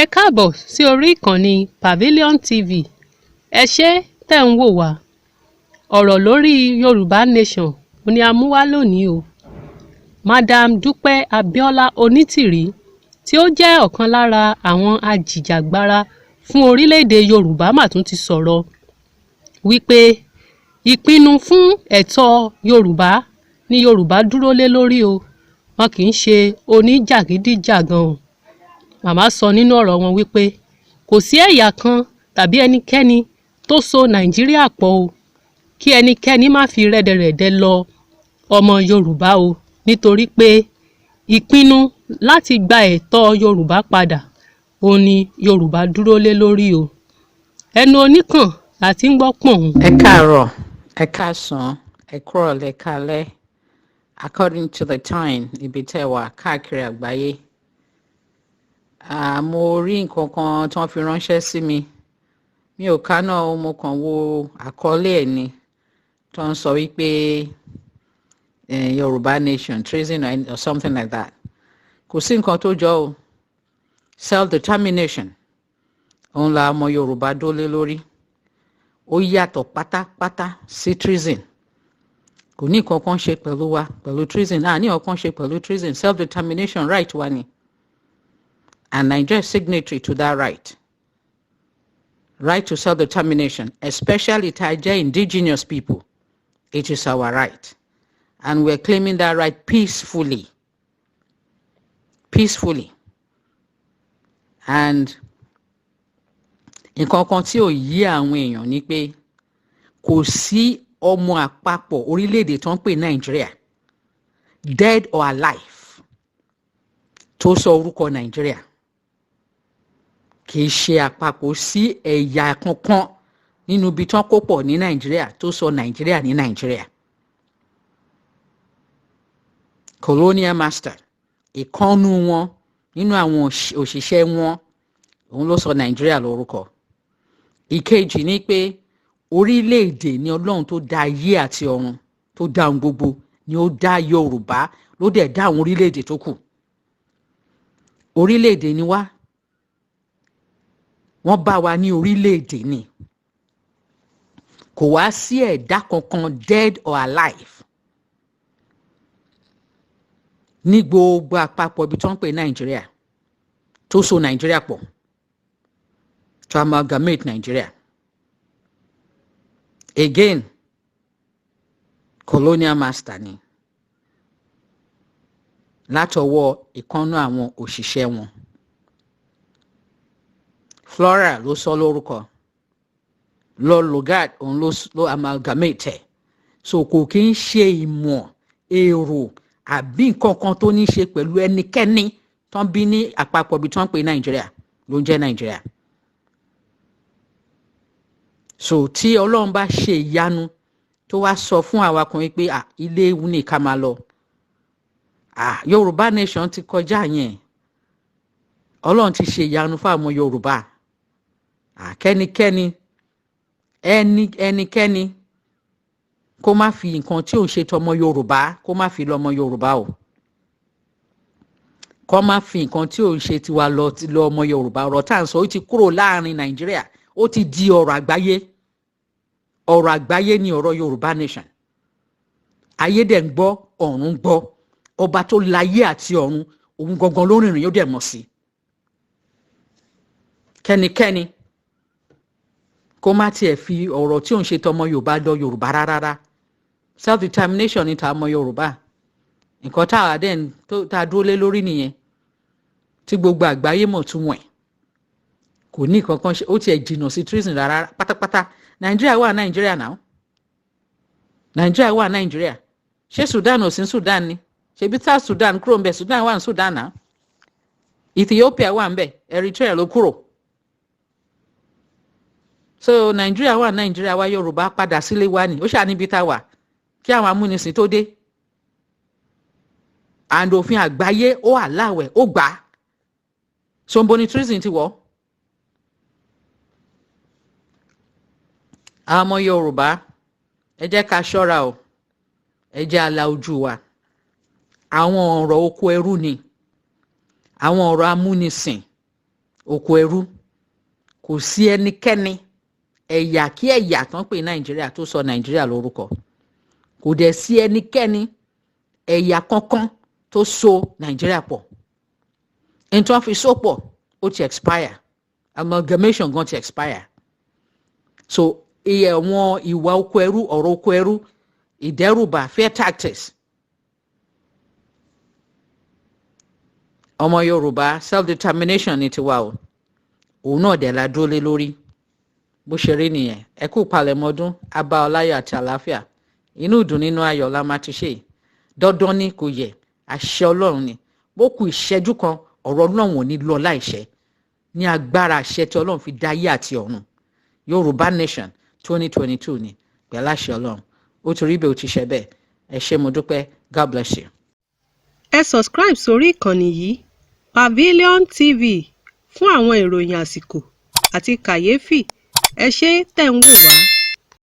Ẹ káàbọ̀ sí orí ìkànnì Pavilion TV. Ẹ ṣé tẹ̀ ń wò wá. Ọ̀rọ̀ lórí Yorùbá Nation ni a mú wá lónìí o. Madam Dúpẹ́ Abíọ́lá Onítìrí, tí ó jẹ́ ọ̀kan lára àwọn ajìjàgbara fún orílẹ̀-èdè Yorùbá, mà tún ti sọ̀rọ̀ wípé ìpinnu fún ẹ̀tọ́ Yorùbá ní Yorùbá dúró lé lórí o, wọn kì í ṣe oníjàgídíjàgan o. Màmá sọ nínú ọ̀rọ̀ wọn wípé kò sí ẹ̀yà kan tàbí ẹnikẹ́ni tó so Nàìjíríà pọ̀ o, kí ẹnikẹ́ni má fi rẹ́dẹ̀rẹ̀dẹ̀ lọ ọmọ Yorùbá o, nítorí pé ìpinnu láti gba ẹ̀tọ́ Yorùbá padà òun ni Yorùbá dúró lé lórí o. Ẹnu oníkàn la ti ń gbọ́ pọ̀n. Ẹ káàárọ̀, ẹ káàsán, ẹ kúrọ̀lẹ́, káalẹ́, according to the time ibi tẹ́ wà káàkiri àgbáyé. Ah, mo rí nǹkan kan tí wọ́n fi ránṣẹ́ sí mi. Mi ò ká náà o, mo kàn wo àkọlé ẹ̀ ni tó ń sọ wípé Yorùbá Nation treason or something like that. Kò sí nǹkan tó jọ o. Self-determination òun la ọmọ Yorùbá dólé lórí. Ó yàtọ̀ pátápátá sí treason. Kò ní nǹkan kan ṣe pẹ̀lú wa pẹ̀lú treason. Àní nǹkan kan ṣe pẹ̀lú treason. Self-determination right wa ni, and Nigeria is signatory to that right, right to self-determination, especially tá a jẹ́ indigenous people. It is our right, and we're claiming that right peacefully, peacefully. And nǹkan kan tí ò yí àwọn èèyàn ni pé kò sí ọmọ àpapọ̀ orílẹ̀-èdè tó ń pè Nàìjíríà, dead or alive, tó sọ orúkọ Nàìjíríà. Kì í ṣe àpapọ̀ sí ẹ̀yà kankan nínú ibi tán kó pọ̀ ní Nàìjíríà tó sọ Nàìjíríà ní Nàìjíríà. Colonial master, ìkànnù wọn nínú àwọn òṣìṣẹ́ wọn, òun ló sọ Nàìjíríà lórúkọ. Ìkejì ni pé orílẹ̀-èdè ni Ọlọ́run tó dá ayé àti ọ̀run, tó dá ohun gbogbo, ni ó dá Yorùbá, ló dẹ̀ dá àwọn orílẹ̀-èdè tó kù. Orílẹ̀-èdè ni wá, wọ́n bá wa ní orílẹ̀-èdè ni. Kò wá sí ẹ̀dá kankan, dead or alive, ní gbogbo àpapọ̀ ibi tó ń pè Nàìjíríà tó so Nàìjíríà pọ̀, to amalgamate Nigeria. Again, colonial master ni látọwọ́ ìkànnú àwọn òṣìṣẹ́ wọn. Flora ló sọ lórúkọ, Lord Lugard òun ló amalgamate ẹ̀. So kò kí ń ṣe ìmọ̀ èrò àbí nǹkan kan tó ní ṣe pẹ̀lú ẹnikẹ́ni tó ń bí ní àpapọ̀ ibi tó ń pè Nàìjíríà ló ń jẹ́ Nàìjíríà. So tí Ọlọ́run bá ṣe ìyanu tó wá sọ fún àwa kan pé ilé ewu ní ká máa lọ, Yorùbá Nation ti kọjá yẹn. Ọlọ́run ti ṣe ìyanu fún àwọn Yorùbá. Kẹ́nikẹ́ni, ẹnikẹ́ni kó má fi nǹkan tí ò ń ṣe tọmọ Yorùbá, kó má fi lọ́mọ Yorùbá o. Kó má fi nǹkan tí ò ń ṣe tiwa lọ lọ ọmọ Yorùbá. Ọ̀rọ̀ tá à ń sọ, ó ti kúrò láàrin Nàìjíríà, ó ti di ọ̀rọ̀ àgbáyé. Ọ̀rọ̀ àgbáyé ni ọ̀rọ̀ Yorùbá Nation. Ayé dẹ̀ ń gbọ́, ọ̀run ń gbọ́. Ọba tó láyé àti ọ̀run, òun gangan ló rìnrìn, yóò dẹ̀ mọ̀ sí. Kẹ́nikẹ́ni kó má tiẹ̀ fi ọ̀rọ̀ tí ò ń ṣe tọmọ Yorùbá lọ Yorùbá rárá. Self determination ni tàọmọ Yorùbá. Nǹkan tá a dẹ̀ tá a dúró lé lórí nìyẹn, tí gbogbo àgbáyé mọ̀ tún wọ̀n. Kò ní kankan ṣe, ó tiẹ̀ jìnnà sí treason rárá pátápátá. Nàìjíríà wà Nàìjíríà náà, Nàìjíríà wà Nàìjíríà. Ṣé Sudan ò sí Sudan ni? Ṣebí tá Sudan kúrò ń bẹ, Sudan wà ní Sudan náà. Ethiopia wà ń bẹ, Eritrea ló kúrò. So Nàìjíríà wà Nàìjíríà wa. Yorùbá padà sílé wa ni ó ṣáà níbi tá a wà kí àwọn amúnisìn tó dé, and òfin àgbáyé ó àláwẹ̀ ó gbà á. Somboni treason ti wọ̀. Àwọn ọmọ Yorùbá, ẹ jẹ́ ká ṣọ́ra o, ẹ jẹ́ ala ojú wa. Àwọn ọ̀rọ̀ oko ẹrú ni, àwọn ọ̀rọ̀ amúnisìn. Oko ẹrú, kò sí ẹnikẹ́ni, ẹ̀yà kí ẹ̀yà tán pè Nàìjíríà tó sọ Nàìjíríà lórúkọ. Kò dẹ̀ sí ẹnikẹ́ni, ẹ̀yà kankan tó so Nàìjíríà pọ̀. N tó fi so pọ̀, ó ti expire. Amalgamation gan ti expire. So iye àwọn ìwà oko ẹrú, ọ̀rọ̀ oko ẹrú, ìdẹ́rùbà, fear tactics. Ọmọ Yorùbá, self determination ni tiwa o. Òun náà dẹ̀ la dúró lé lórí. Bó ṣe rí nìyẹn. Ẹ kú palẹ̀mọ́dún, abá ọláyọ̀ àti àlàáfíà, inú ìdùn, nínú ayọ̀ la máa ti ṣe. Dandan ni, kò yẹ, àṣẹ Ọlọ́run ni. Bó kù ìṣẹ́jú kan, ọ̀rọ̀ Ọlọ́run ò ní lọ láìṣẹ. Ní agbára àṣẹ tí Ọlọ́run fi dá ayé àti ọ̀run, Yorùbá Nation 2022 ni, pẹ̀lú àṣẹ Ọlọ́run. Ó ti rí bẹ́ẹ̀, ó ti ṣe bẹ́ẹ̀. Ẹ ṣé, mo dúpẹ́. God bless you. Ẹ subscribe sórí ìkànnì yìí, Pavilion TV, fún àwọn ìròyìn àsìkò àti kàyéfì. Ẹ ṣé tẹ̀ ń wò wá.